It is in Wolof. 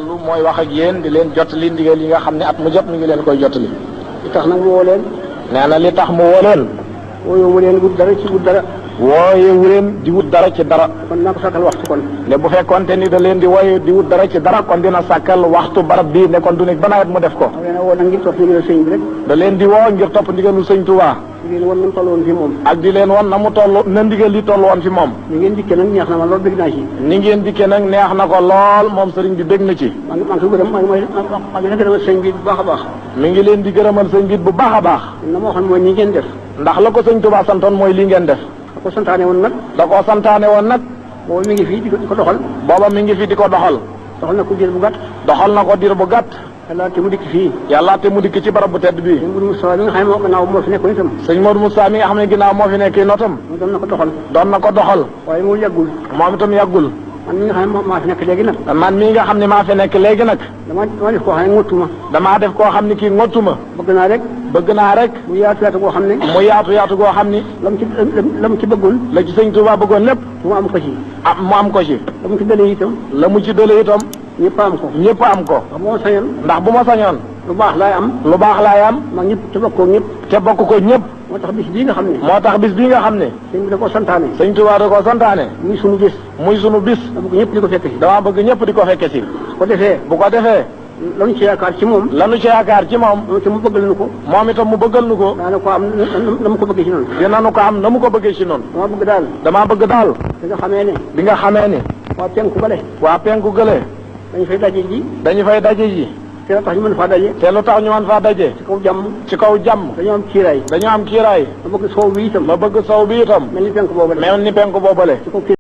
lu mooy wax ak yéen di leen jottali ndigal yi nga xam ne at mu jot mi ngi leen koy jottali. li tax nag mu woo leen. nee na li tax mu woo leen. wooyewu leen wut dara ci wut dara. wooyewu leen di wut dara ci dara. kon naa ko sàkkal waxtu kon. ne bu fekkoonte ni da leen di wooye di wut dara ci dara kon dina sàkkal waxtu barab bii ne kon du nekk ba nawet mu def ko. da leen a woo nag ngir topp ndigalu sëñ bi rek. da leen di woo ngir topp ndigalu sëñ Tuubaa. di leen wan na mu toll woon fi moom. ak di leen wan na mu toll na ndigal li toll woon fi moom. ni ngeen dikkee nag neex na ma lool bëgg naa ci. ni ngeen dikkee nag neex na ko lool moom sëriñ bi bëgg na ci. maa ngi ko gërëm maa ngi gërëmal sëñ bi bu baax a baax. mi ngi leen di gërëmal sëñ bi bu baax a baax. na ma waxoon mooy ni ngeen def. ndax la ko sëñ Tuubaa santoon mooy li ngeen def. da ko santaane woon nag. da koo santaane woon nag. booba mi ngi fii di ko doxal. booba mi ngi fi di ko doxal. doxal na ko diir bu gàtt. doxal na ko diir bu gàtt. yàlla te mu dikk fii. yàlla te mu dikk ci barab bu tedd bii. sëñ Modou Moustapha mi nga xam ne moo gannaaw moo fi nekkoon itam. sëñ Modou Moustapha mi nga xam ne ginnaaw moo fi nekk notam. doon na ko doxal. doon na ko doxal. waaye moom yàggul. moom itam yàggul. man mi nga xam ne maa fi nekk léegi nag. man mii nga xam ne maa fi nekk léegi nag. dama def koo xam ne ngottuma. damaa def koo xam ne kii ngottuma. bëgg naa rek. bëgg naa rek. mu yaatu yaatu goo xam ne. mu yaatu goo xam ni. la mu ci bëggoon. la ci sëñ Tuubaa bëggoon lépp. mu am ko ci. mu am ko ci. la mu ci dëlee itam. la mu ci dëlee itam. ñëpp am ko. ñëpp am ko. ndax bu ma sañoon. ndax bu ma sañoon. lu baax laay am. lu baax laay am. mag ñëpp te bokkoo ñëpp. te bokk ko ñëpp. moo tax bis bii nga xam ne. moo tax bis bii nga xam ne. sëñ bi da koo santaane. sëñ Tuubaa da koo santaane. muy sunu bis. muy sunu bis. dama bëgg ñëpp di ko fekk si. dama bëgg ñëpp di ko fekke si. bu ko defee. bu ko defee. lanu ci yaakaar ci moom. lanu ci yaakaar ci moom. moom itam mu bëggal nu ko. moom itam mu bëggal nu ko. daana ko am na mu ko bëggee ci noonu. dinañu ko am na mu ko bëggee ci noonu. dama bëgg daal. damaa bëgg daal. bi nga xamee ne. bi nga xamee ni. waa penku bale. waa penku gële. dañu fay daje ji. dañu fay daje ji. te lu tax ñu mën faa daje. te lu tax ñu mën faa daje. ci kaw jàmm. ci kaw jàmm. dañoo am kiiraay. dañoo am kiiraay. ma bëgg soow bi itam. ma bëgg sow bi itam. mel ni penku boobale. mel ni penku boobale. ci kaw